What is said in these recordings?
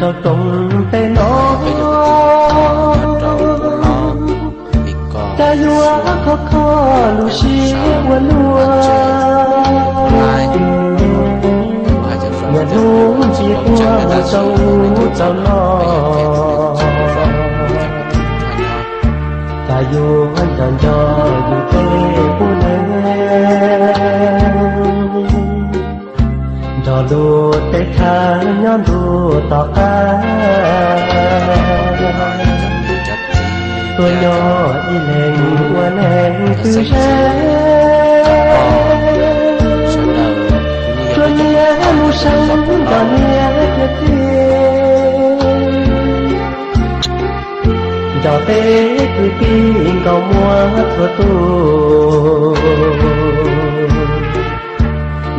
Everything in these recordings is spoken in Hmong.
Rau rooj teb no, cas yuav khov kho lub siab ua luaj. Niaj hnub ntsia tuaj mus rau ub rau no, cas yuav nco nco yus tej qub neeg. Nrog lub teb chaws nyob ntuj tom qab, tuaj nyob ib leeg ua neeg twb ze. Tsuas nyiam mus seev nrog niam thiab txiv, nrog peb kwv tij nkauj muam txhua tus,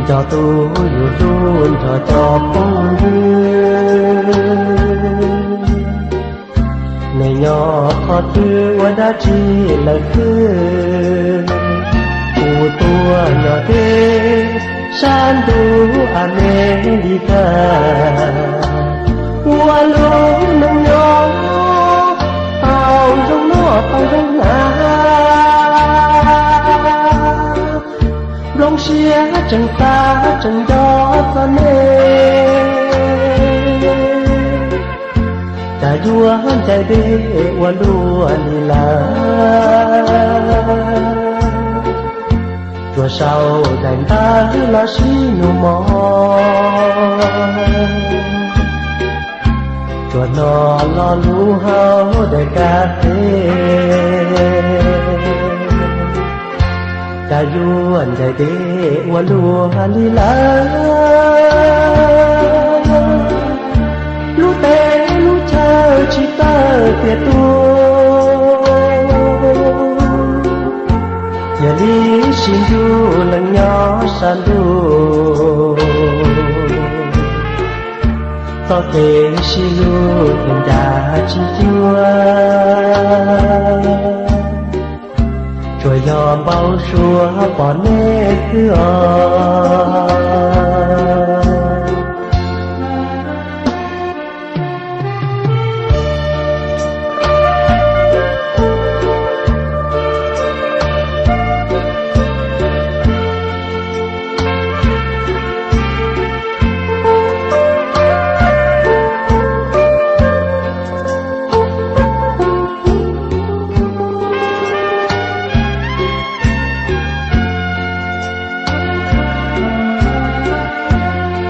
nrog tus yus hlub nrog cov phooj ywg. Nej nyob qhov twg ua dab tsi lawm xwb? Kuv tuaj nyob deb sab ntuj Amelikas, ua lub neej nyob tau zoo noj tau zoo hnav, nplooj siab tseem xav tseem nco txog nej. Cas yuav ncaim deb ua luaj li lawm, tsuas sau daim ntawv los sib nug mog, tsuas hnov lo lus hauv daim kas fes. Cas yuav ncaim deb ua luaj li lawm, lub teb lub chaw tsis txawj tiav tuaj, thiaj li sib nrug leej nyob sab ntuj. Txoj kev sib hlub thiaj ncav tsis cuag, tsuas yog npau suav pom nej xwb os.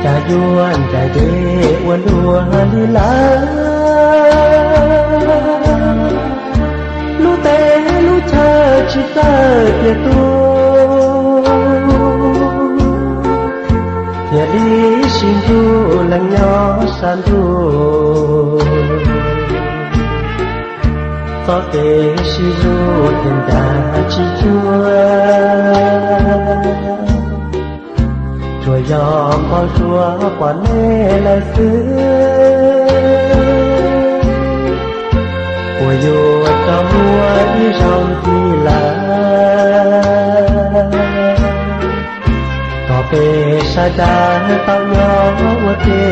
Cas yuav ncaim deb ua luaj li lawm, lub teb lub chaw tsis txawj tiav tuaj, thiaj li sib nrug leej nyob sab ntuj. Txoj kev sib hlub thiaj ncav tsis cuag, tsuas yog npau suav pom nej lawm xwb, puas yuav tau muaj ib zaug ntxiv lawm, kom peb sawv daws tau nyob ua ke.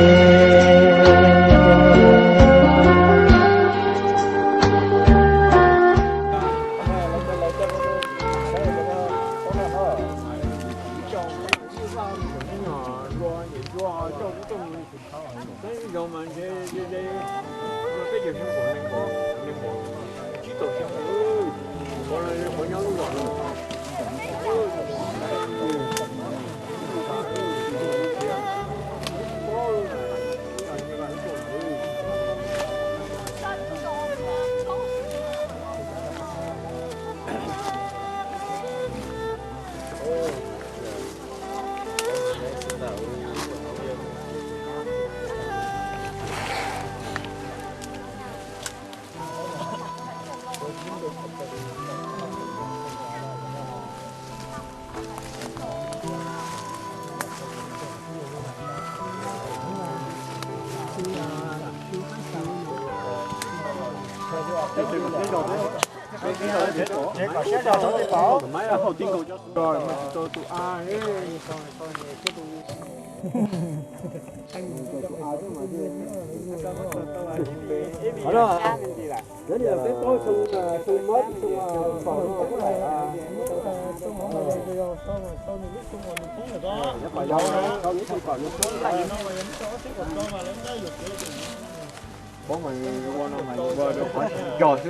Poob mas ua no mas ua rau qhov tsis nco xwb,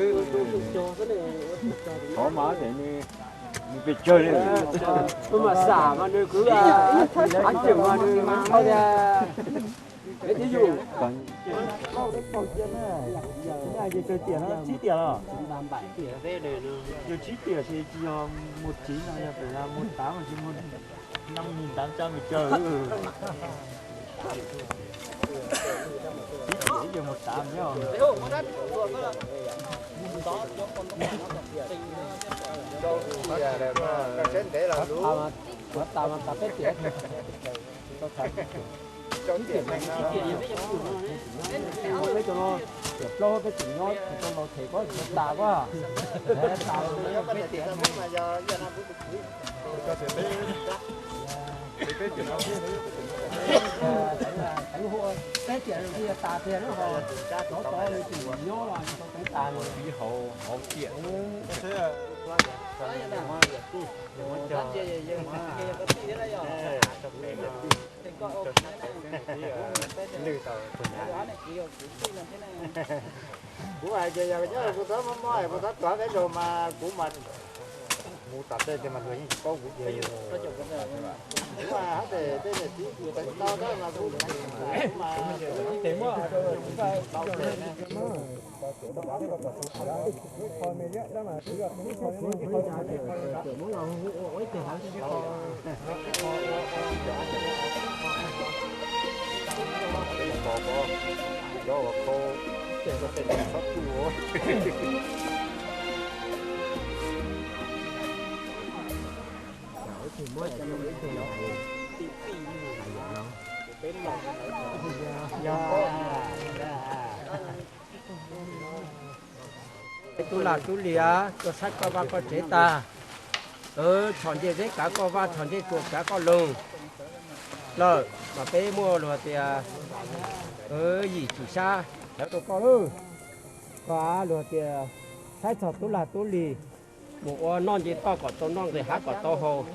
thov mas ces nws pes tsawg li. Mas xam mas nws kwv, ab tseem mas nws tau tias, peb tib yus, tsib tiam los, yog tsib tiam ces tsis yog mus tsiv no, yog pem mus tav mas tsis mus năm nghìn tám trăm mười trời. Tsib tiam yog mus tav thiab. Qhov tas mas tas peb tiam. Peb cov no tiam plaub peb tseem nyob tsis tau los them koj tsis tas koj. Tas peb tiam. Teev hu peb tiam los yog tas tiag na ho. Tov tov li tseem nyob los tsis tau teev tas li. Hauv tiam. Kuv hais tias yog nyob kuv txhob mob mob kuv txhob tuav peb zaug mas kuv mas mus tom tej tias mas luag yeej tsis paub kuv tiag. Kuv mas hab tes tej niam txiv kuv teev tau tab mas kuv mas Tub lag tub lig, tuaj saib koj vaj koj tsev tag, txhos ncej zeb kav koj vaj, txhos ncej tsuas kav koj loog lawm, mas peb muaj luag tias yim tswm sab hlawv rau koj lawm. Koj luag tias saib txog tub lag tub lig, mus ua noj nce toj kom tau noj, nqis hav kom tau haus,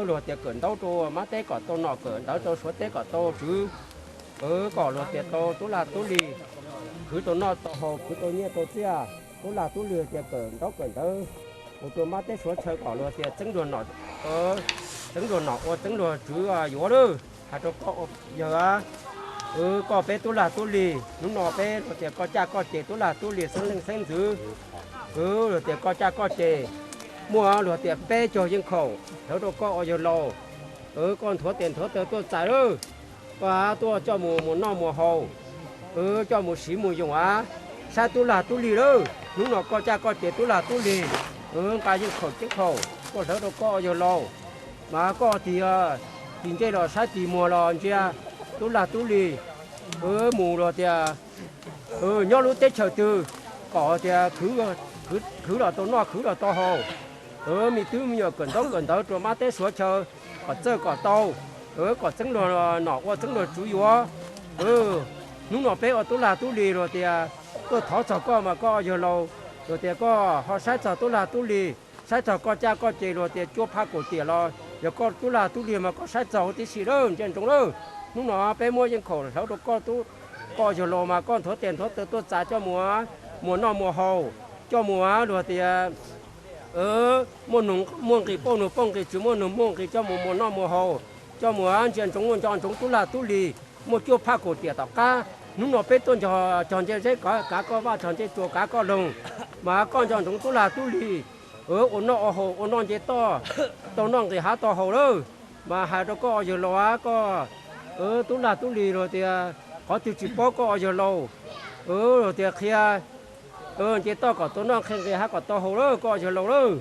luag tias kawm ntaub rau mab teb kom tau nom, kawm ntawv rau suav teb kom tau tswv, kom luag tias tau tub lag tub lig, khwv tau noj tau haus, khwv tau nyiaj tau txiaj. Tub lag tub lig tias kawm ntaub kawm ntawv, mus rau mab teb suav chaw kom luag tias txeeb luag nom, txeeb luag nom ua txeeb luag tswv yuav lawm. Hais rau koj yawg, koj peb tub lag tub lig, hnub no peb luag tias koj caj koj ces tub lag tub lig xeeb leej xeeb ntxwv, luag tias koj caj koj ces, muaj luag tias peb cog yeej khaum hlawv rau koj ua yawg laus, koj nthuav tes nthuav taw tuaj txais lawm, koj tuaj coj mus mus noj mus haus, coj mus siv mus yoos av, saib tub lag tub lig lawm. Hnub no koj caj koj ces tub lag tub lig, nqa yeej khaum ceeb khaum tuaj hlawv rau koj ua yawg laus, mas koj tig, tig ntsej los saib, tig muag los ntsia tub lag tub lig, mus luag tias nyob lub teb chaws twg kom tias khwv los tau noj, khwv los tau haus, me tub me nyuam kawm ntaub kawm ntawv rau mab teb suav chaw kom txawj kom tau, kom txeeb luag nom ua txeeb luag tswv yuav. Hnub no peb ua tub lag tub lig luag tias tuaj thov txog koj mas koj yawg laus, luag tias koj ho saib txog tub lag tub lig, saib txog koj caj koj ces luag tias cuaj phaj kaum tiam los yog koj tub lag tub lig mas koj saib txog huv tib si lawm, ntsia ntsoov lawm. Hnub no peb muab yeej khaum hlawv rau koj, koj yawg laus mas koj nthuav tes nthuav taw tuaj txais coj mus muag noj muag haus, coj mus luag tias muaj nqis pauj nug pauj nqis tswv, muaj nug muaj nqis coj mus muag noj muag haus, coj mus ntsia ntsoov, muaj nco ntsoov tub lag tub lig, muaj cuaj phaj kaum tiam tom qab. Hnub no peb tuaj nco, cog ncej zeb kav koj vaj, cog ncej tsuas kav koj loog, mas koj nco ntsoov tub lag tub lig, ua noj ua haus, ua noj nce toj, tau noj nqis hav tau haus lawm. Mas hais rau koj yawg laus, koj tub lag tub lig luag tias qhov twg tsis paub koj yawg laus, luag tias qhia nce toj kom tau noj, qhia nqis hav kom tau haus lawm koj yawg laus lawm.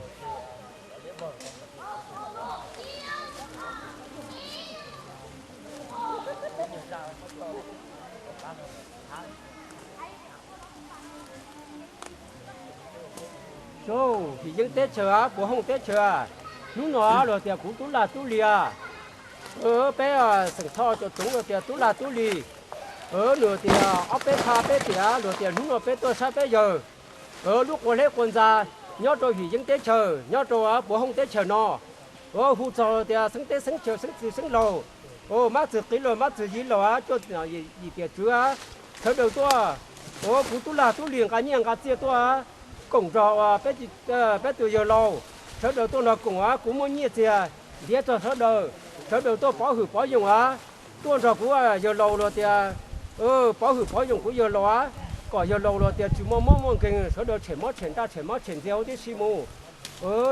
Phim Yeeb teb chaws, Puas Hooj teb chaws, hnub no luag tias kuv tub lag tub lig, peb xeem Thoj cov tub luag tias tub lag tub lig, Luag tias ob peb pha peb tiam, luag tias hnub no peb tuaj saib peb yawg lub quas hleb quas ntxa nyob rau Him Yeeb teb chaws, nyob rau Puav Hooj teb chaws no. Hu txog tias xeeb teb xeeb chaws, xeeb txwv xeeb laug, mab txwv qiv laug, mab txwv yiv laug, cuaj yim tiam tswv, sawv daws tuaj. Kuv tub lag tub lig nqa nyiaj nqa txiaj tuaj koom nrog peb tus yawg laus. Sawv daws tuaj nrog koom, kuv muaj nyiaj txiag ntiav txog sawv daws. Sawv daws tuaj pov hwm pov yoog, tuaj nrog kuv yawg laus luag tias, pov hwm pov yoog kuv yawg laus, kom yawg laus luag tias tsis muaj mob muaj nkeeg, sawv daws tshem mob tshem nraj, tshem mob tshem ntxiag huv tib si mus.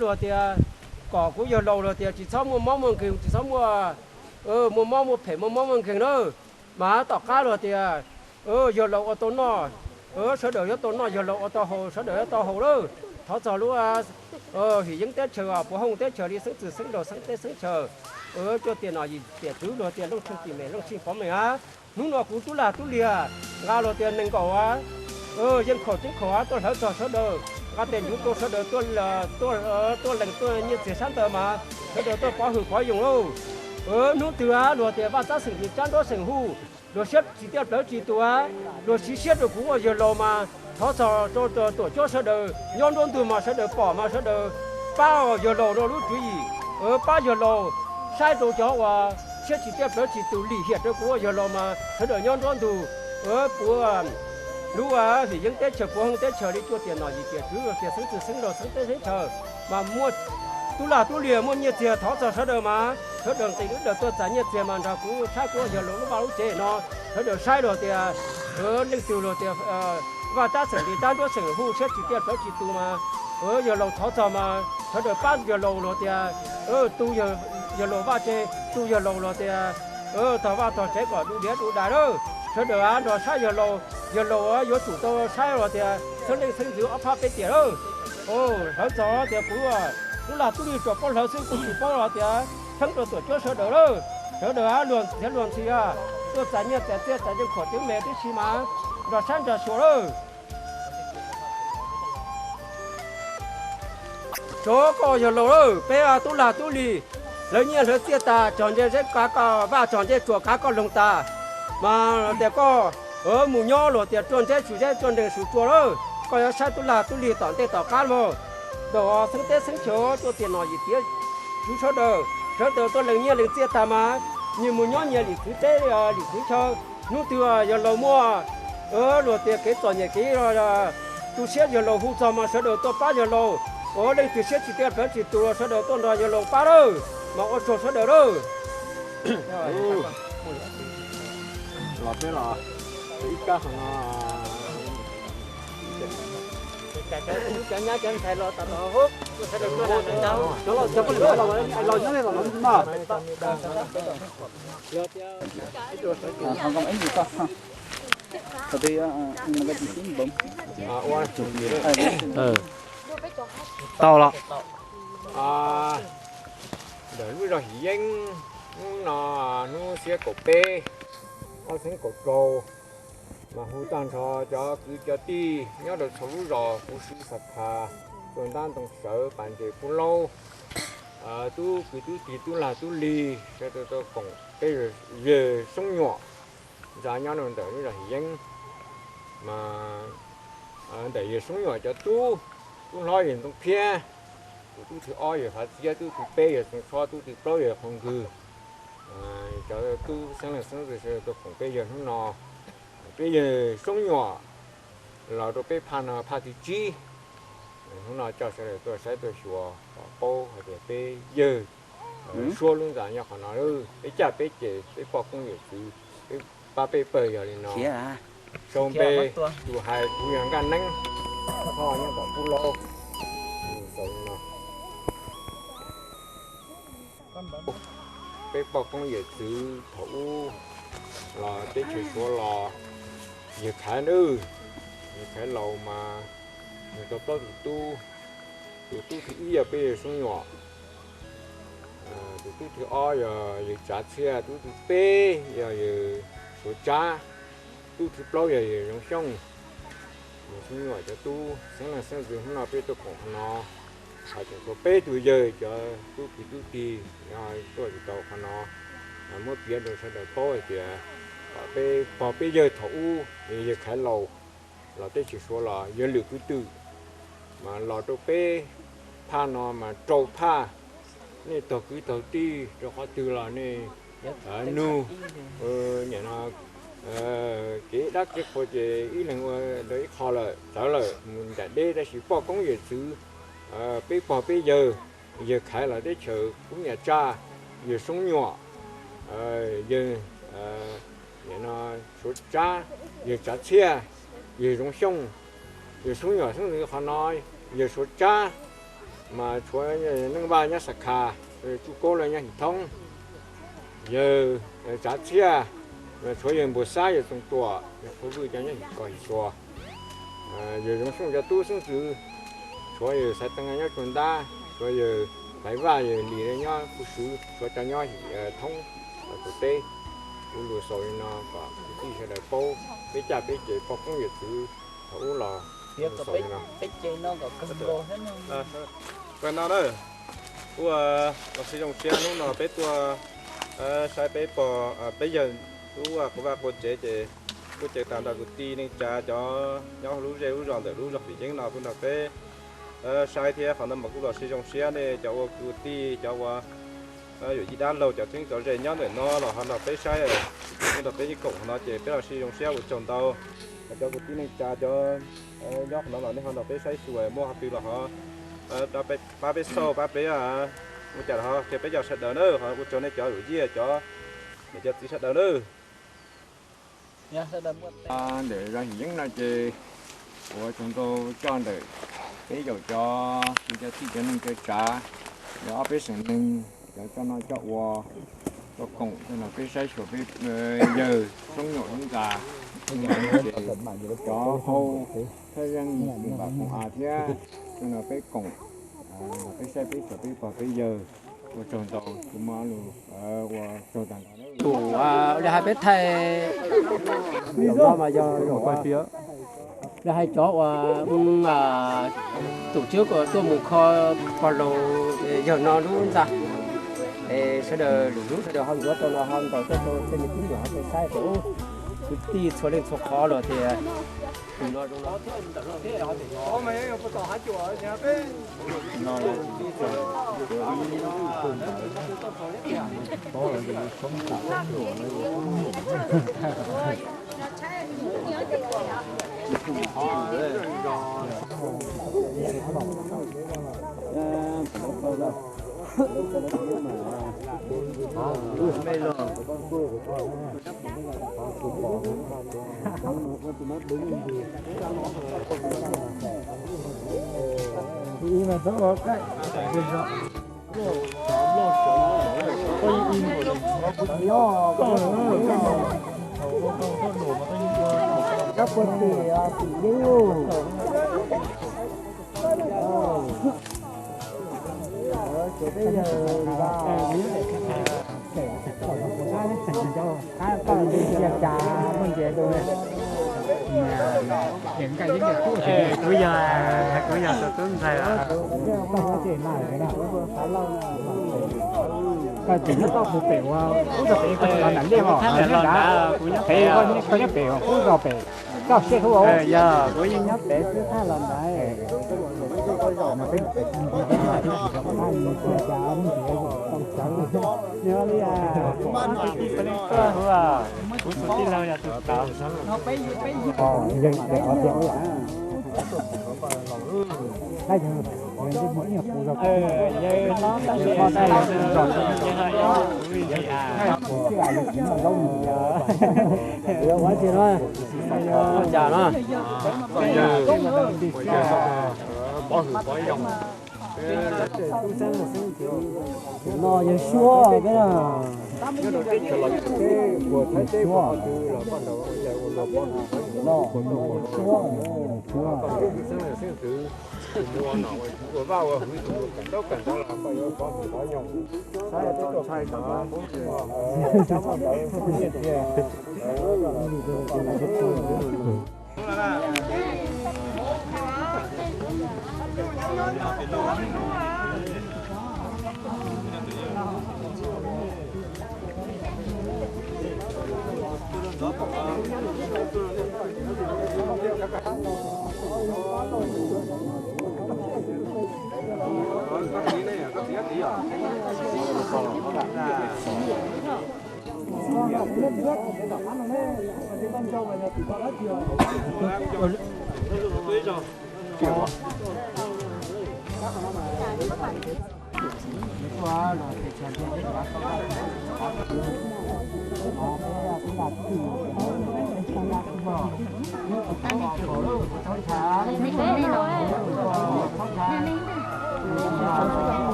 Luag tias kom kuv yawg laus luag tias tsis txhob muaj mob muaj nkeeg, tsis txhob muaj, muaj mob muaj phem, muaj mob muaj nkeeg na. Mas tom qab luag tias yawg laus ua tau noj, sawv daws yuav tau noj, yawg laus ua tau haus, sawv daws yuav tau haus lawm. Thov txog lub Him Yeeb teb chaws, Puav Hooj teb chaws li xeeb txwv xeeb laug, xeeb teb xeeb chaws, cuaj tiam nom yim tiam tswv luag tias Looj Tsheej tim meem, Looj Tsheej pov meem a. Hnub no kuv tub lag tub lig nqa luag tias nees nkaum, yeej khaum ceeb khaum tuaj hlawv txog sawv daws, nqa tes ntuv rau sawv daws tuaj lees tuaj nyiaj txiag sab ntawd mas sawv daws tuaj pov hwm pov yoog lauj. Hnub twg luag tias vaj tsab xeem li tsab nruab xeem hu, luag siab tsis tiaj plawv tsis tus, luag siv siab rau kuv ua yawg laus mas thov txog rau tuam cuab sawv daws nyob nruab ntug mas sawv daws pom mas sawv daws pab yawg laus rau lub tswv yim, pab yawg laus saib rau cov uas siab tsis tiaj plawv tsis tus lim hiam rau kuv ua yawg laus mas sawv daws nyob nruab ntug puav lub Him Yeeb teb chaws, Puav Hooj teb chaws li cuaj tiam nom yim tiam tswv luag tias xeeb txwv xeeb laug, xeeb teb xeeb chaws mas muaj tub lag tub lig muaj nyiaj txiag thov txog sawv daws mas sawv daws nqis lub dawm tuaj txais nyiaj txiag mas nrog kuv saib kuv yawg laus lub vaj lub tsev no. Sawv daws saib luag tias leej twg luag tias vaj tsab xeem li tsab nruab xeem hu siab tsis tiaj plawv tsis tus mas yawg laus thov txog mas sawv daws pab yawg laus luag tias tu yawg laus vaj tse, tu yawg laus luag tias tog vaj tog tsev kom du diav du dais lawm. Sawv daws nrog saib yawg laus, yawg laus yuav tsum tau saib luag tias xeeb leej xeeb ntxwv ob phab peb tiam lawm. Hlawv txog tias kuv tub lag tub lig tsuas paub hlawv xwb, kuv tsis paub los tias txheeb rau tuam cuab sawv daws lawm. Sawv daws luag txiav luag ntxhi tuaj txais nyiaj txais txiaj txais yeej khaum ceeb meem tib si mas nrog saib nrog xyuas lawm. Tso koj yawg laus lawm, peb tub lag tub lig hlawv nyiaj hlawv txiaj tas, txog ntse zeb kav koj vaj, txog ntse tsuas kav koj loog tas, mas tias koj mus nyob luag tias ruaj ntseb su zeb, ruaj nreeg su tsua lawm. Koj yuav saib tub lag tub lig tom ntej tom qab mog. Ntawm xeeb teb xeeb chaw cuaj tiam nom yim tiam tswv sawv daws, sawv daws tuaj lees nyiaj lees txiaj tas mas nyias mus nyob nyias lim txwv teb lim txwv chaw. Hnub twg yawg laus muaj luag tias kev txom nyem kev tu siab yawg laus hu txog mas sawv daws tuaj pab yawg laus. Ua leej twg siab tsis tiaj plawv tsis tus los sawv daws tuaj nrog yawg laus pab lawm, mas ua tsaug sawv daws lawm. Los peb los ib kab qhov no. Cov nyab cov ntxhais los tom no, cov los cov poj niam los nyob li los no mas. Tau los. Ntawm lub zos Him Yeeb, hnub no hnub xiab kaum peb, ob txhiab kaum rau, mas hu tag nrho cov kwv cov tij nyob rau txhua lub zos, kuv siv xas phas, tuaj ntab ntoo sawv pas ntses pub laub, tub kwv tub tij tub lag tub lig sawv daws tuaj koom peb yawg Soob Nyuam ntxa nyob rau ntawm lub zos Him Yeeb. Mas ntawm yawg Soob Nyuam cov tub, tub hlob yawg Ntxoov Phiab, tus tub thib ob yawg Fav Txiab, tub thib peb yawg Txoov Tshob, tub thib plaub yawg Qhov Nkws. Cov tub xeeb leej xeeb ntxwv sawv daws tuaj koom peb yawg hnub no. Peb yawg Soob Nyuam los rau peb phaj no phaj thib tsib. Hnub no coj sawv daws tuaj saib tuaj xyuas kom paub hais tias peb yawg Suab lub ntxa nyob qhov no, peb caj peb ces peb poj koob yawm txwv, peb pab peb pawg yog li no. Sau npe, tus hais kuv yog Nkaj Neeb, nyob tom Pub Laub. Peb poj koob yawm txwv thaum ub los teb chaws Suav los, yawg Khaiv Nab, yawg Khaiv Laus mas nws tau plaub tus tub. Tus tub thib ib yog peb yawg Soob Nyuam, tus tub thib ob yog yawg Tsav Txhiaj, tub thib peb yog yawg Suav Tsab, tub thib plaub yog yawg Zoo Xyooj. Yawg Soob Nyuam cov tub xeeb leej xeeb ntxwv hnub no peb tuaj koom qhov no, hais tseem tshuav peb tug yawg cov tub kwv tub tij tuaj tsis tau qhov no, muab piav rau sawv daws paub hais tias peb pog peb yawg thaum ub, yawg Khaiv laus los teb chaws Suav los yawg lwm kwv twm, mas los rau peb phaj no mas rau phaj. Nej taug kwv taug tij rau qhov twg los nej nug, nim no kev dab kev qhua ces ib leeg ua rau ib qho lawm, txawv lawm mus nram deb, tab sis poj koob yawm txwv, peb pog peb yawg, yawg Khaiv los teb chaws Kub Nyam Tsaj, yawg Soob Nyuam, yawg nim no Suav Tsab, yawg Tsav Txhiaj, yawg Zoov Xyooj, yawg Soob Nyuam xeeb ntxwv qhov no, yawg Suav Tsab, mas tshuav Neej Vaj nyob Xa Khas, Tsuj Kaub lawv nyob Him Thoob, yawg Tsav Txhiaj, tshuav yawg Npuag Xab, yawg Txoov Tuam, yawg Qhuav Vwj cov nyob Him Kos Him Xua, yawg Zoov Xyooj cov tub xeeb ntxwv, tshuav yawg Xaiv Teev nyob Tsuag Ntab, tshuav yawg Laiv Vaj, yawg Lis nyob Phu Swv, tshuav cov nyob Him Thoob, Tuam Teb. Kuv lus xaus li no kom kwv tij sawv daws paub peb caj peb ces poj koob yawm txwv thaum ub los xaus li no. Peb no na, kuv los sib zoo siab hnub no peb tuaj saib peb pog peb yawg lub quas vaj quas tsev ces kuj ceev tas nrog kwv tij neej tsa cov nyob lub zej lub zos ntawm lub zos Pim Yeeb no tuaj nrog peb saib thiab. Qhov no mas kuj los sib zoo siab nej cov ua kwv tij, cov ua yuam yij dab laug, cov txheeb cov ze nyob ntawm no los ho nrog peb saib, kuj nrog peb yeej koom qhov no ces peb los sib zoo siab ua tsaug ntau. Cov kwv tij neej tsa cov nyob qhov no los nej ho nrog peb saib xyuas muaj qhov twg los ho pab peb xauj pab peb ua cas los ho qhia peb cov sawv daws na, ho ua tsaug nej cov yuam yij cov niam cov txiv sawv daws na. Ntawm zos Him Yeeb no ces ua tsaug ntau coj ntawm peb caum cov kwv cov tij cov neej cov tsav, yog ob peb xeem neeg cov coj noj coj ua, coj koom coj nrog peb saib xyuas peb yawg Soob Nyuam lub ntxa, ces cov hau thawj zeej npam koom av thiab coj nrog peb koom, peb saib peb xyuas peb pog peb yawg. Ua tsaug ntau, kuv muaj lus ua tsaug tag nrho. Tus li hais peb thaij, li hais cov uas tus tswv tuaj mus kho pog laus yawg no lub ntxa, es sawv daws lwm hnub sawv daws ho ntxuav tau los ho ntaus tuaj rau tej me tub hluas ho tuaj saib tias kwv tij txhua leej txhua qhov los tias tus no zoo no. Kuv yog, kuv yog tus tub ntxhais. Koj tsis nyob toj tus pem ua ub rau pem, koj los nram liaj os, nyob nrad, pem koj nyob pem ua ub rau pem, koj siab hlub. Yog kuv yeej nyob pem xwb, thaj los nrad. Kuv tus tij laug yog tus tod. No yawg Suab, yawg Suab. No yawg Suab, yawg Suab.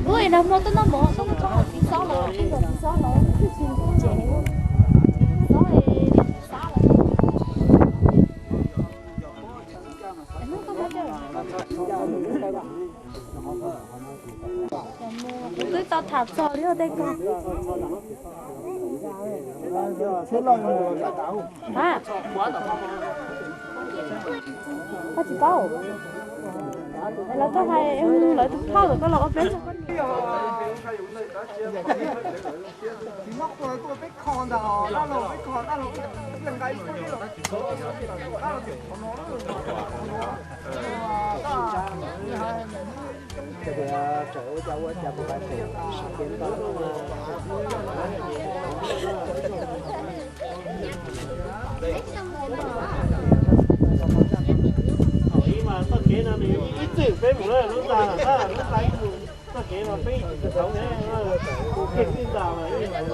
Ui, nag hmo twb noj mov, twb mus txog txiv xob los, txiv xob los, txiv xob los. Kuv twb tau tham txog li tej ko. Koj tsis paub. Lawv tuaj hais lawv tus phauj kom koj los ua peb. Ib mas txoj kev no nws ib txwm peb mus lub ntxa, lub ntxa ib mus txoj kev no peb tsis tau ne, tus kiag tij ntxa mas ib mus no.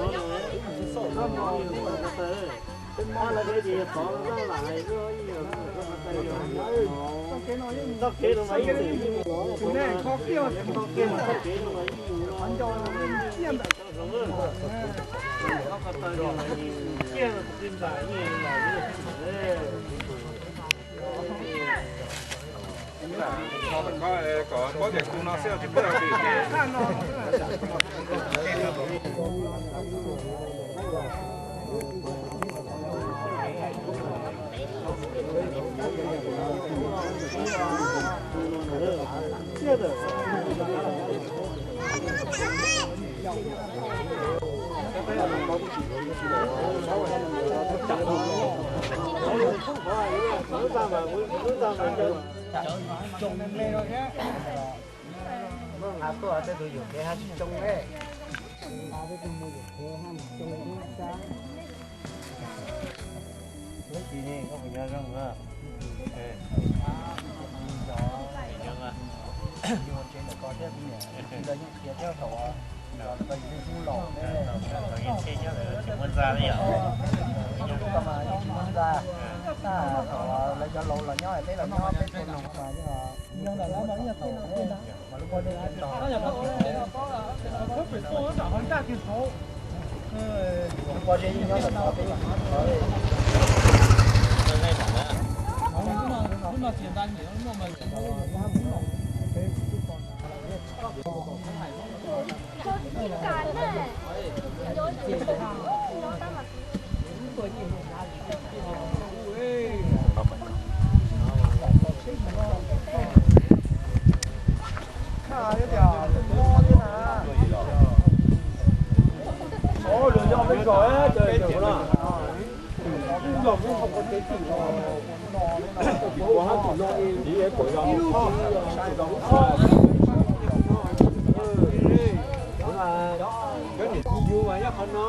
Cov niam txiv yug mas nyob qhov no,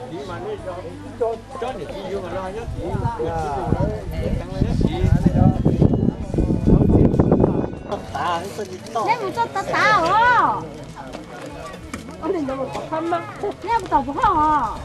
txiv mas nej, cov niam txiv yug mas nyob txiv, nyob txiv. Nej mus txog tav tav os. Nej mus tom puas hoj os.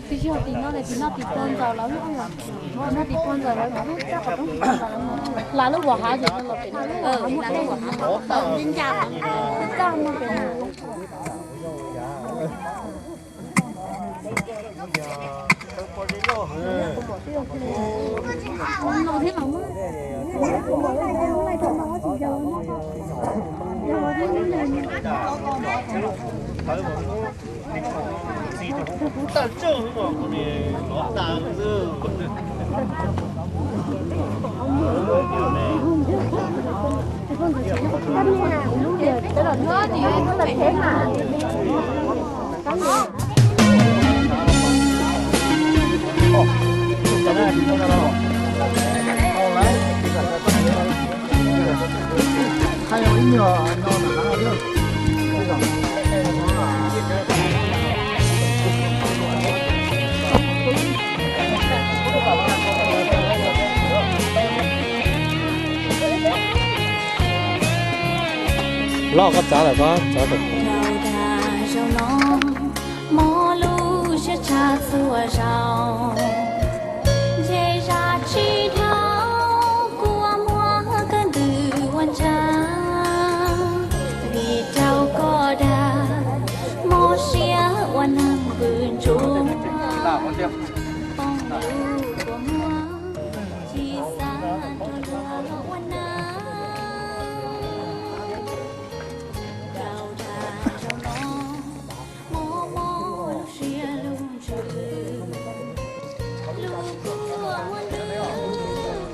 Tus yog tim no, tim no tim puag ntxawm lawv lub, tim no tim puag ntxawm lawv lub, lawv lub vos hav ces los pem no, lawv lub vos hav, lawv ncaj ncaj no pem no. Los koj txav lawm, koj txav lawm. Rau dag zaum no, mob lub siab tshaj txhua zaus. Ntshe zaj tsis dhau, kuv muab koj ntws ua ntsaag. Vim rau koj dag, mob siab ua neeg pw ntsuag. Poob lub kua muag, tsis xav rau luag ua neeg. Rau dag zaum no, mob mob lub siab lub ntsws. Lub kua muag ntws,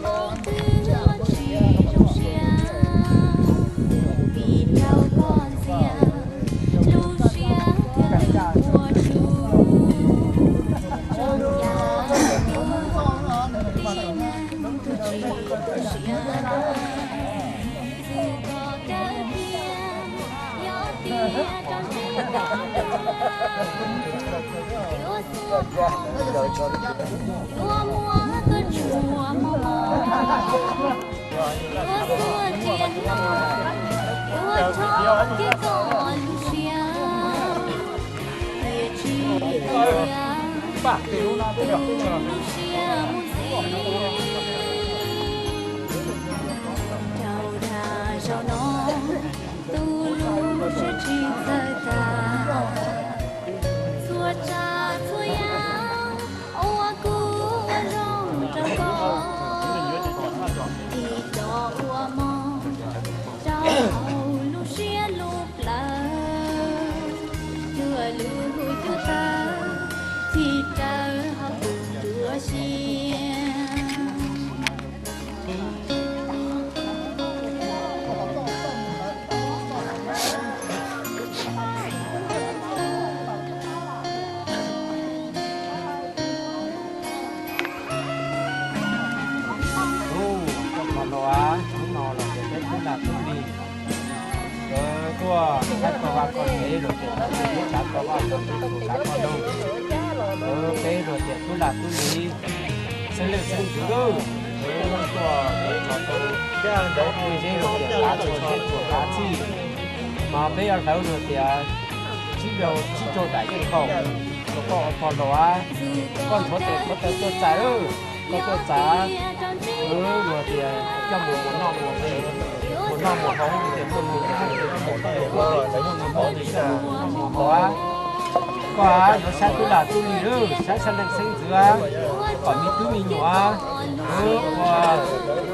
mob twb tsis zoo siab. Vim rau koj ntxias, lub siab thiaj li ua tsuj. Txawm yog tus tsis tu siab, txwm koj dawb tiag, yog tiag rau ntsej tau luag. Yuav xuas, yuav muab koj tsuag mos mos. Yuav xuas cia hnub, yuav rho kiag koj lub siab. Tiam sis tias, tus lub siab mus ntxiv. Rau dag zaum no, tus lub siab tsis txawj tag. Txhua tsav txhua yam uas kuv ua zoo rau koj, tig rov ua mov rau hauv lub siab lub plawv. Cuag lub cuab tawg, tig rawv hauv kuv tus ua si. Ub, koj los, hnub no los ces peb tub lag tub lig, lawv tuaj saib koj vaj koj tsev los ces peb tsav koj vaj koj tsev, tsav koj noog. Peb los tias tub lag tub lig, xeeb leej xeeb ntxwv lawm, lawv tuaj, lawv los tau, lawv tuaj zeb los tias kav tsuas zeb tsuas kav txhij. Mas peb yuav hlawv los tias tsib caug, tsib caug daim yeej haum rau koj ua pog laus. Koj nthuav tes qhuav taws tuaj txais lawm, koj tuaj txais, los tias coj mus mus noj mus haus, mus noj mus haus tias muaj nus mus haus, muaj nus haus tias coj mus mus noj mus haus. Koj yuav saib tub lag tub lig lawm, saib xeeb leej xeeb ntxwv, kom me tub me nyuam, ua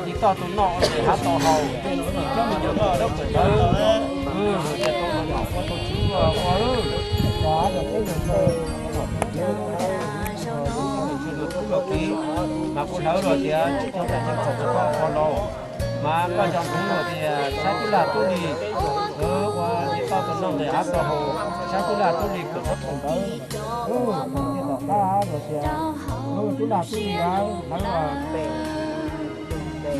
tiv toj tus noj ua tes hav tau haus, me tub me nyuam noj dawb paug ntawd, tias tau los nom ua tau tswv ua lawm. Tub los kiv, mas kuv hlawv los tias tsib caug daim yeej txaus rau koj ua pog laus. Mas koj cov hmoob los tias saib tub lag tub lig, ua tiv toj tus noj tes hav tau haus, saib tub lag tub lig kom txhob pom ntawd. Tom qab los tias tub lag tub lig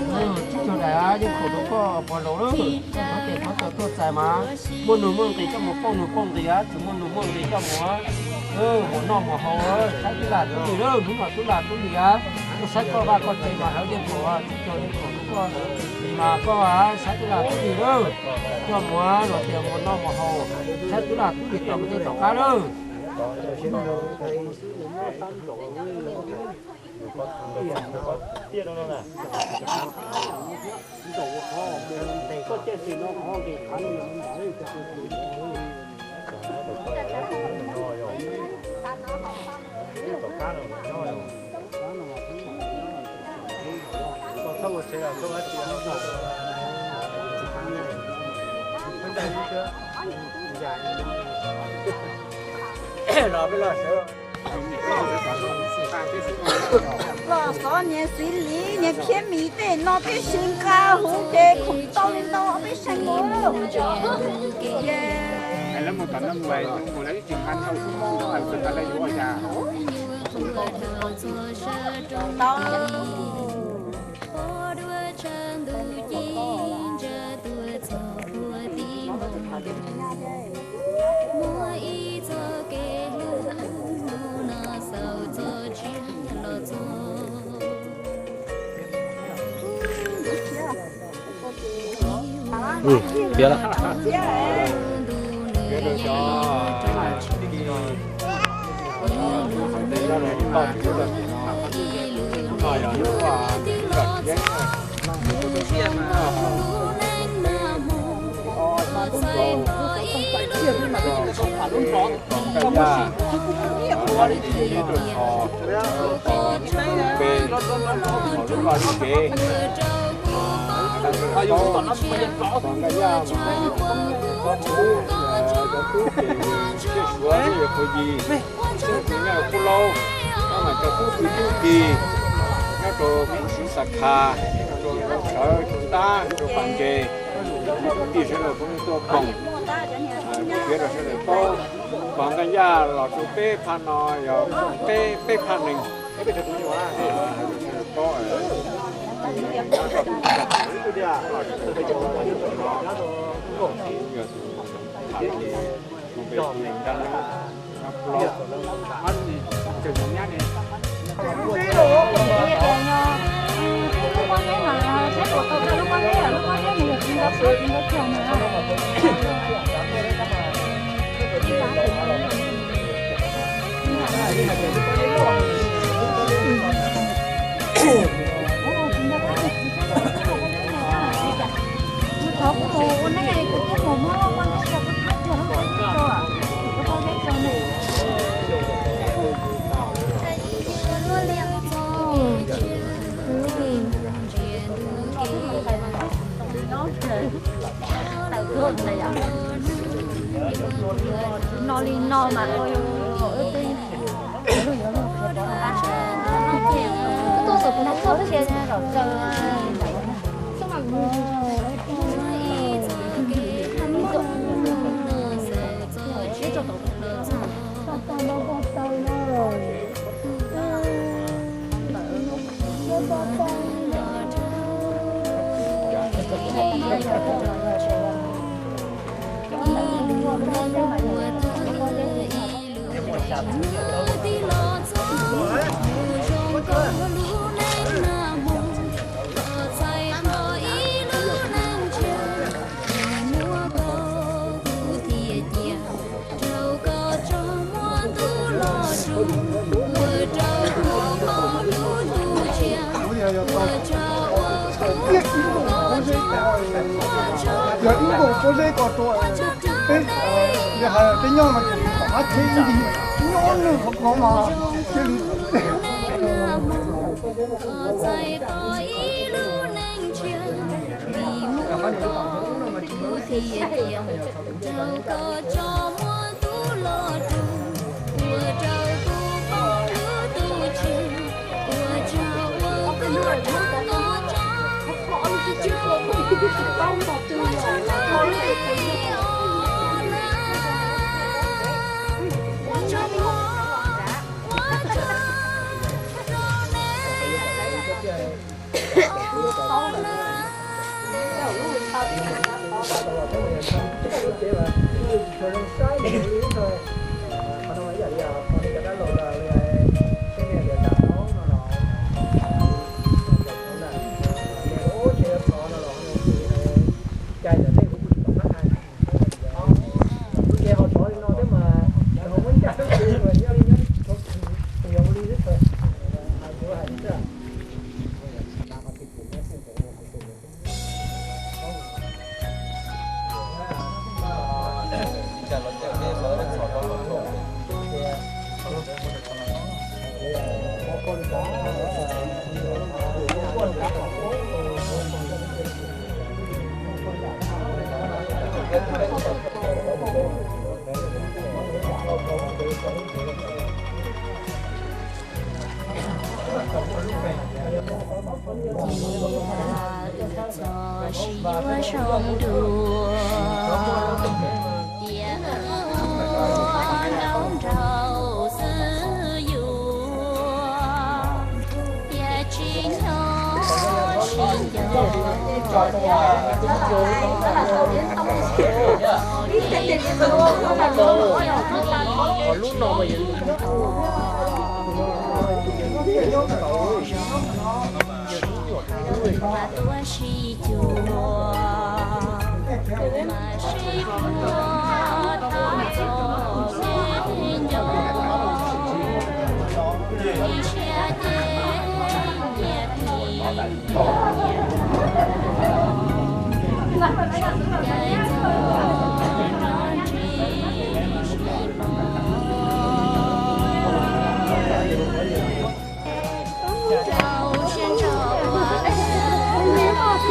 hlawv los tsib caug daim yeej haum rau koj pog laus lawm. Koj nthuav tes nthuav taw tuaj txais mas muaj nus muaj nqis coj mus pauj nus pauj nqis, tsis muaj nus muaj nqis coj mus mus noj mus haus, saib tub lag tub lig lawm, hnub no tub lag tub lig a. Koj saib koj vaj koj tsev mas hawv dej phaum, tsis cog dej phaum rau koj, mas koj saib tub lag tub lig lawm, koj mus los tias mus noj mus haus, saib tub lag tub lig tom tej tom qab lawm. Los xyov niag Xis Lis niag Khiab Mis tej no peb sib nqa huv ces khoom tau li ntau peb seev mus. Piav lawm. Suav yog Phu Yis, Xeeb Txwv Nyaj Kub Laub, Kub Txwv Tub Kis, nyob rau Kuv Siv Xas Khas, rau Sawv, rau Ntab, rau Pas Ntses, kwv tij sawv daws phooj ywg tuaj koom, kuv piav rau sawv daws paub. Pog Nkaj Yaj los rau peb phaj no yog peb, peb phaj neeg. No li no mas. Yog ib nkaus pob zeb ko rau peb, yog hais peb nyob no ces qhov qab thib ib ntsis nyob nws qhov ko mas cia li Ces txog sib yuav zoo dua, tiam ua ntaub nraug xwb yuav, tiam tsis nyob sib nco. Lub no mas tuaj sib cuag, mas sib pluag tau txog kev nco. Ib siab ces nyias tis, nco ntsis sib mos.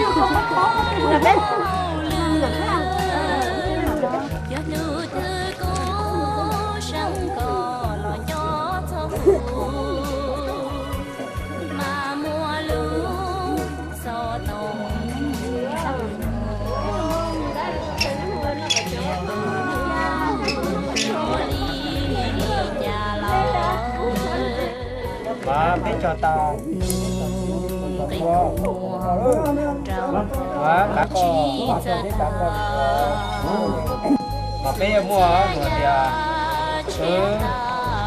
Cov hlub twb kub seeb kos los nco txog kuv, mas muaj lub xov tooj ua li cas los. Mas peb cog tau. Mas kav koj, mas peb yuav muaj hais tias,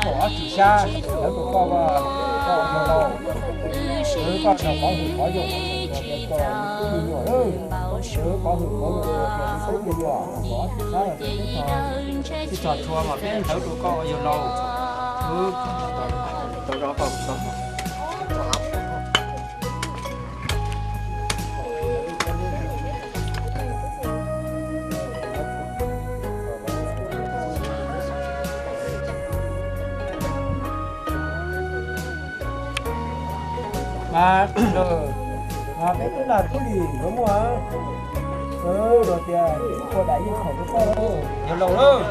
kaum ob txhiab xyab, lawv tus koj, koj ua laus, koj nrog qhov hwm qhov yog, koj me tub me nyuam, koj qhov hwm qhov yog, me tub me nyuam, kaum ob txhiab xyab, tsis txog tshua mas peb hlawv rau koj ua yawg laus. Mas peb tub lag tub lis nkawd muaj, los tias ib puas daim yeej khaum rau koj, yawg laus lawm.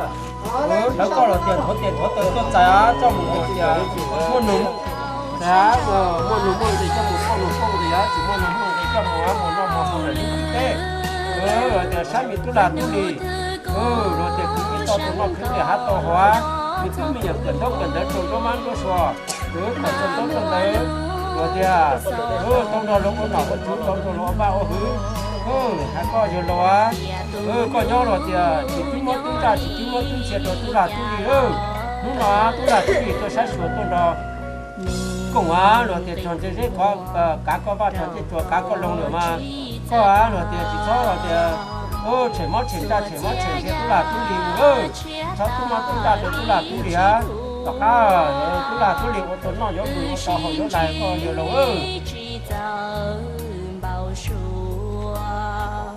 Lawv koj los tias nthuav tes nthuav taw tuaj txais, coj mus los tias muaj nus, muaj nus muaj nqis coj mus pauj nus pauj nqis, tsis muaj nus muaj nqis coj mus mus noj mus haus lawm li teb. Los tias saib me tub lag tub lis, los tias kwv tij tau tus noj khwv tias hav tau huv, me tub me nyuam kawm ntaub kawm ntawv rau nruab mab nruab suav, kom tau ntaub tau ntawv, los tias tau nrog luag ua nom ua tswv, tau nrog luag ua vaj ua hwv. Hais koj yawg laus, koj nyob los tias tsis tub mob tub ntsaj tsis tub mob tub ntxhia rau tub lag tub lis. Hnub no tub lag tub lis tuaj saib xyuas tuaj nrog koom, los tias txog ntse zeb qhov kav koj vaj, txog ntse tsuas kav koj loo lawm mas koj los tias tsis txhob los tias tshem mob tshem ntsaj tshem mob tshem ntxhia tub lag tub lis. Txhob tub mob tub ntsaj rau tub lag tub lis. Tom qab tub lag tub lis ua tau noj yuav mus, ua tau haus yuav lais, koj yawg laus. Tsis txawj npau suav,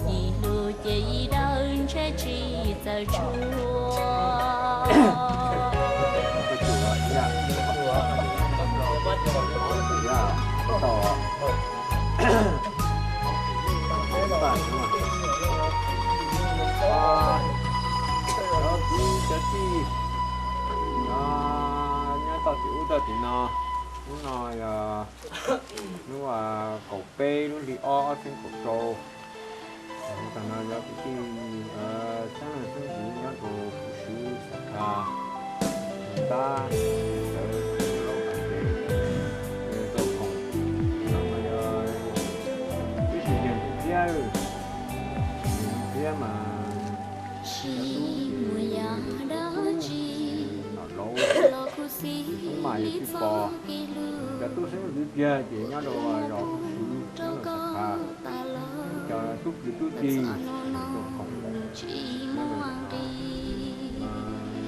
yim hlub ces yim dawb ntshe tsis txawj tshua. Cov kwv cov tij nyob toj tim ub toj tim no, hnub no yog hnub kaum peb lub hli ob ob txhiab kaum rau. Tam no yog kwv tij xeeb leej xeeb ntxwv nyob rau Suav Xwb, Xab Kha, Ntab, Tawv, Lauj Kam Kev, tau khoom, no yog ib tug yawg thiab, yawg thiab mas cov tub ces nom laus, tub mas yog tij pos, cov tub xeeb ntxwv kiag ces nyob rau zos Suav Xwb, nyob rau Xab Kha, cov tub kwv tub tij tau khoom, nyob rau ntawm no, mas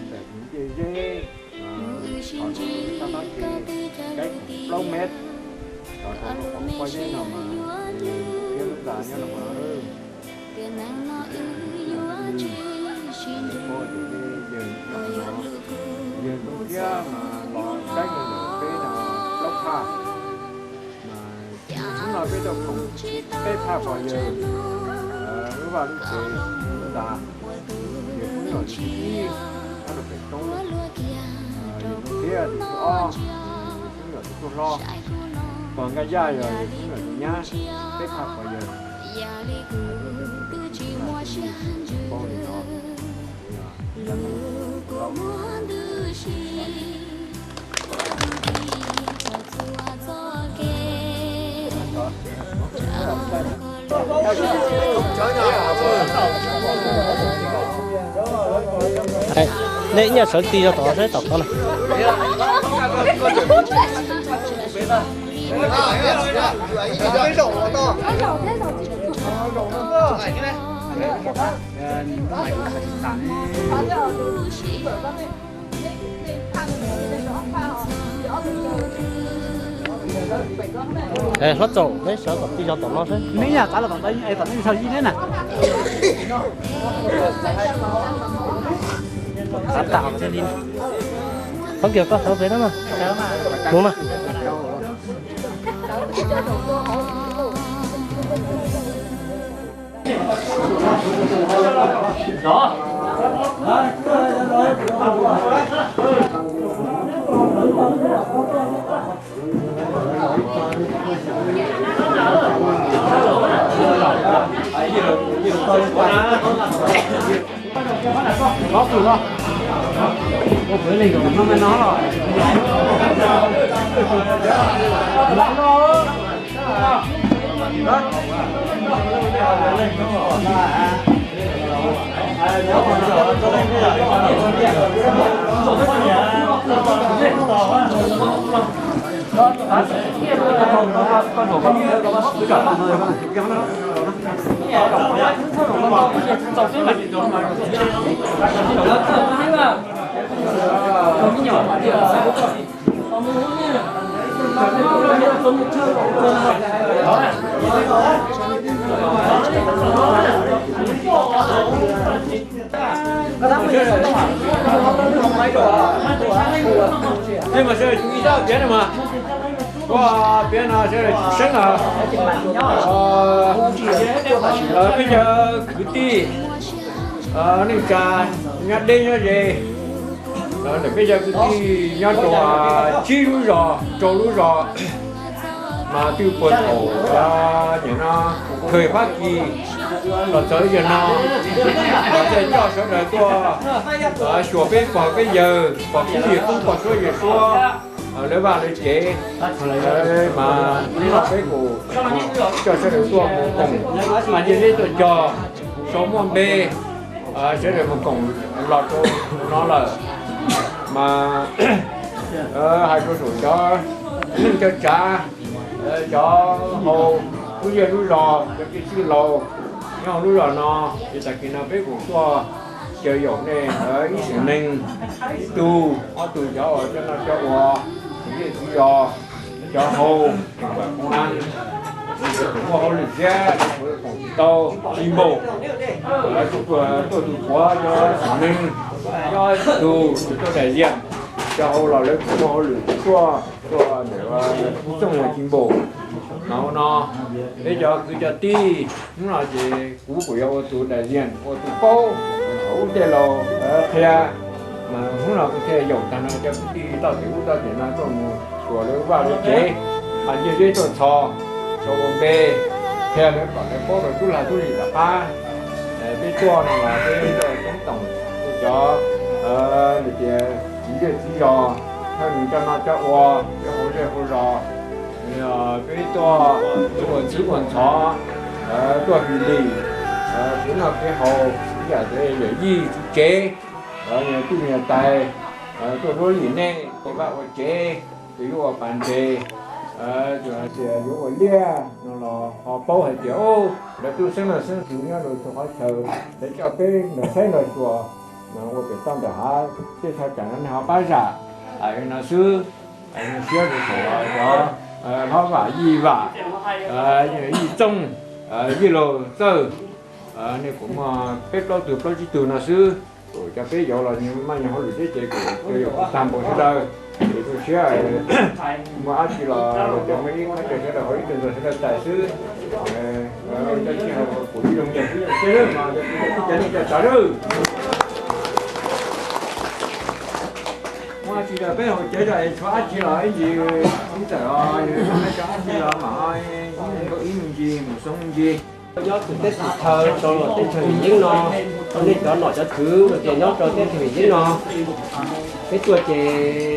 ntawm kuv ncej zeb, qhov no ces kaib khoom plaub mev, rov rau khoom pob zeb no mas, thiab lub nta nyob no mas, yawg thiab mas los saib yawg ntawm peb no plaub phaj, mas hnub no peb tau khoom peb phaj pog yawg lub vaj lub tsev lub nta, yawg hnub yog tus thib ib nyob rau pem roob, yawg thiab tus thib ob, yawg hnub yog tus tub hlob. Pog Nkaj Yaj yog tus nyab, peb pha pog yawg. Nej nyiam sawv tij zog tom no seb tom ko na. Hlob Txaus, neb sawv kom tij zog tom no seb. Neb yam xav los tom ntawd es tom nej sawv yij neb na. Xav tas li. Qhov kiag koj sawv pem na mas. Mus mas. Tej mas sawv daws tsum ib zaj piav no mas, koj piav no sawv daws tsum seeb os. Peb cov kwv tij neej tsa nyob deb nyob ze, peb cov kwv tij nyob rau tsib lub zos rau lub zos, mas twb puag thaum nim no khaws Fab Kis los txog ib zaug no, mas thiaj coj sawv daws tuaj xyuas peb pog peb yawg, pog kwv yawg tub, pog suab yawg suab, lawv vaj lawv tsev, mas hnub no peb kuj coj sawv daws tuaj mus koom, mas cia li tuaj cog sau muaj npe, sawv daws mus koom los rau no lawm. Mas hais rau saum cov neej cov tsav, cov hau lub zej lub zos, cov kwv tij laus nyob hauv lub zos no, ces tag kis no peb kuj tuaj caw yaum nej ib sim neej, ib tug ob tug cov uas coj noj coj ua, kwv tij zej kwv zos, cov hau, koom a, muaj hauj lwm thiab koom tsis tau, tsis npaum, tuaj tus puav cov sim neej, nyob tus tus tuaj daim ziam, cov hau los lawv kuj muaj hauj lwm tuaj, tuaj ntawm ib txooj los tsis npaum. Mas ua no, peb cov kwv cov tij, hnub no ces kuv kuj yuav ua tus daim ziam, ua tus paub ub tej laus qhia. Mas hnub no kuv thiaj yaum tag nrho cov kwv tij toj tim ub toj tim no tuaj mus xyuas lawv vaj lawv tsev, nyiaj zeb tuaj txhos, rau ua npe, qhia lawv kom lawv paub rau tub lag tub lim tom qab. Peb tuaj no los peb tuaj coob toom cov, tias txiv zej txiv zos, thawj neeg coj noj coj ua, cov hauv zej hauv zos, peb tuaj ua txwv ua ntxhov, tuaj hwm lim, khwv noj khwv haus, ib yam li yawm yij txiv tsev, niam tub niam tais, tuaj luab lim nej, ua vaj ua tsev, tus yuav ua pas nres, tus hais tias yuav ua liaj no los ho paub hais tias lawv tub xeeb leej xeeb ntxwv nyob rau txhua qhov chaw, lawv coj peb nrog saib nrog xyuas, ua pem toj ntawm hav, tej thaj tsam no nej ho pab zam no xwb. Zoo siab rau saum cov hlob vam yij vam, yij txooj, yij laus txawj, nej kuj muaj peb plaub tug plaub tsib tug no xwb. Kuj cov peb yauv los maj nyoog hauj lwm thiab ces kuj cov yauv kuj tag npaum sawv daws. Ces zoo siab muaj dab tsi los cov muaj ib qhov chaw sawv daws hauv ib tug ntxuag sawv daws txais xwb. Cov tsis hais kuj ib zoo nyias xwb zoo siab lawm mas cov tij cov neej cov tsav lawm. Peb hauv tsev es tshuav dab tsi los ib ntsis ib txawm os, peb tshuav dab tsi los mam ib ntsis mus xoo ib ntsis. Nyob tus teb chaws rau los teb chaws Vim Yeeb no, nej cov nom cov tswv los tias nyob rau teb chaws Vim Yeeb no, peb tuaj ces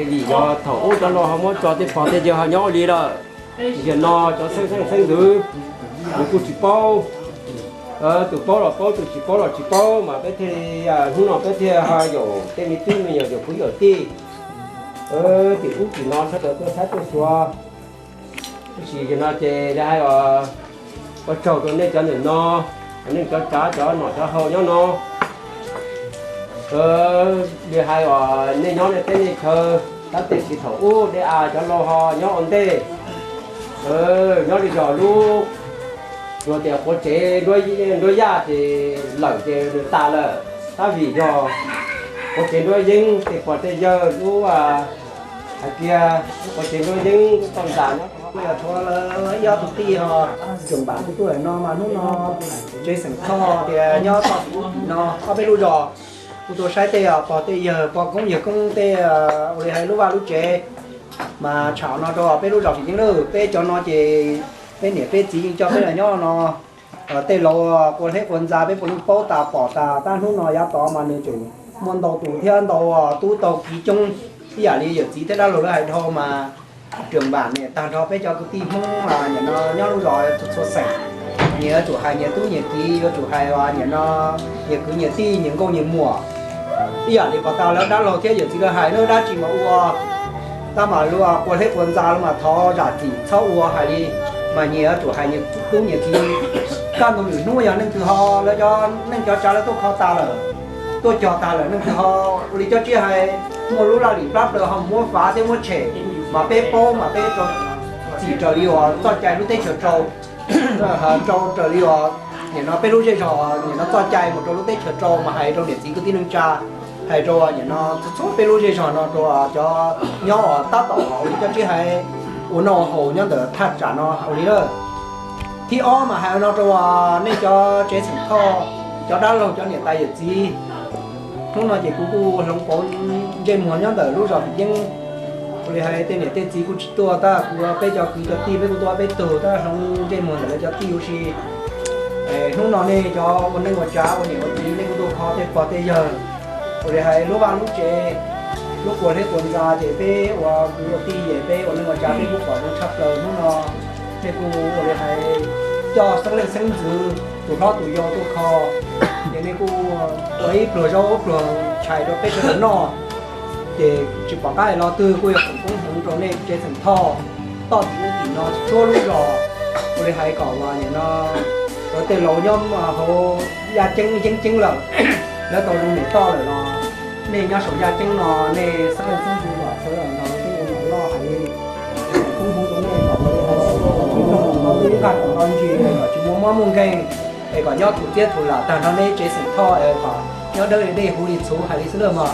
vim yog thaum ub cov laus ho muab tso tej pog tej yawg ho nyob ua li lawm. Yog no cov xeeb xeeb ntxwv nws kuj tsis paub, tus paub los paub, tus tsis paub los tsis paub, mas peb thiaj li hnub no peb thiaj ho yaum tej me tub me nyuam, yaum kwv yaum tij, tim ub tim no sawv daws tuaj saib tuaj xyuas. Tab sis yog no ces li hais os, ua tsaug rau nej cov niam no, nej cov tsav cov nom cov haus nyob no. Li hais os, nej nyob nej teb nej chaw, tab sis thaum ub dej av cov laus ho nyob ua ntej, nyob li zog lub, luag tias quav tsev nruab yaj ces lawm ces nws tas lawm, tab vim yog quav tsev nruab yeeb tej pog tej yawg lub, hais tias lub quav tsev nruab yeeb lub toj ntas nyob rau hauv, yog tshuav lawv ib ob tus tij ho tseem npam kuv tuaj lawm no mas hnub no tsev xeem Thoj tias nyob toj tim ub tim no ob peb lub zos, kuv tuaj saib tej pog tej yawg pog koob yawg koob tej, ua li hais lub vaj lub tsev, mas tsham no rau peb lub zos Vim Yeeb lawm, peb cov no ces peb niam peb txiv yeej coj peb los nyob no. Tej laus quas hleb quas ntxa peb puav leej paub tas pom tas, tab hnub no yav tod mas nws tseem muaj ntau tus thiab ntau tub taug kiv coob, ib yam li yawm txiv thiab dab laug lawv hais dhau mas, tseem npam niam tag nrho peb cov kwv tij Hmoob nim no nyob lub zos txhua txhua xeem, nyias yuav tsum hais nyias tub nyias kiv, yuav tsum hais nim no nyias kwv nyias tij nyias nkauj nyias muam. Ib yam li pom tas lawv dab laug thiab yawm txiv lawv hais, lub dab tsi mas ua, tab mas lub quas hleb quas ntxa lub mas thov zam txim txhob ua hais li, mas nyias yuav tsum hais nyias tub nyias kiv. Kaj ntug lwm hnub yog leej twg ho, lawv cov neej cov tsav lawv tuaj kho tas lawm, tuaj cog tas lawm, leej twg ho ua li cov tsiaj hais, muaj lub laj lim plab plaws ho muab fav thiab muab tshem, mas peb paub mas peb rau txim raws li uas txoj cai lub teb chaws rau, rau raws li uas nim no peb lub zej zog nim no txoj cai mus rau lub teb chaws rau mas hais rau niam txiv kwv tij neej tsa, hais rau nim no txhua txhua peb lub zej zog no rau cov nyob tab tom ua li cov tsiaj hais, ua noj haus nyob ntawm thaj tsam no ua li lawm. Thib ob mas hais no rau nej cov tsev xeem Thoj, cov dab laug cov niam tais yawm txiv. Hnub no ces kuv kuj hloov pauv ntsej muag nyob ntawm lub zos Vim Yeeb. Ua li hais tej niam tej txiv kuj tsis tuaj, tab kuv peb cov kwv cov tij peb kuj tuaj peb tug, tab hloov ntsej muag ntawm lawv cov tij ua si. Hnub no nej cov ua neej ua tsav ua niam ua txiv nej kuj tuaj kho tej pog tej yawg. Ua li hais lub vaj lub tsev, lub quas hleb quas ntxa ces peb ua kwv ua tij ces peb ua neej ua tsav peb kuj pom zoo tshaj plaws. Hnub no nej kuj ua li hais coj xeeb leej xeeb ntxwv tus hlob tus yau tuaj kho, ces nej kuj ua ib pluag zaub ib pluag tshais rau peb sawv daws noj. Ces tsis pom qab hais lo twg kuj yog foom koob hmoov rau nej tsev xeem Thoj toj tim ub tim no txhua lub zos. Ua li hais kom uas nim no lawv tej laus nyob hauv yaj ceeb yeeb ceeb lawm, lawv tau zoo niam toj lawm los nej nyob saum yaj ceeb no nej xeeb leej xeeb ntxwv los sawv daws nrog lawv tej laus loj hais li, koob hmoov rau nej kom tau tub nqaj tau ntsis kom tsis muaj mob muaj nkeeg, es kom nyob thum txiab thum lam tag nrho nej tsev xeem Thoj es kom nyob dawb li dej huv li txhuv hais li xwb nawb mog.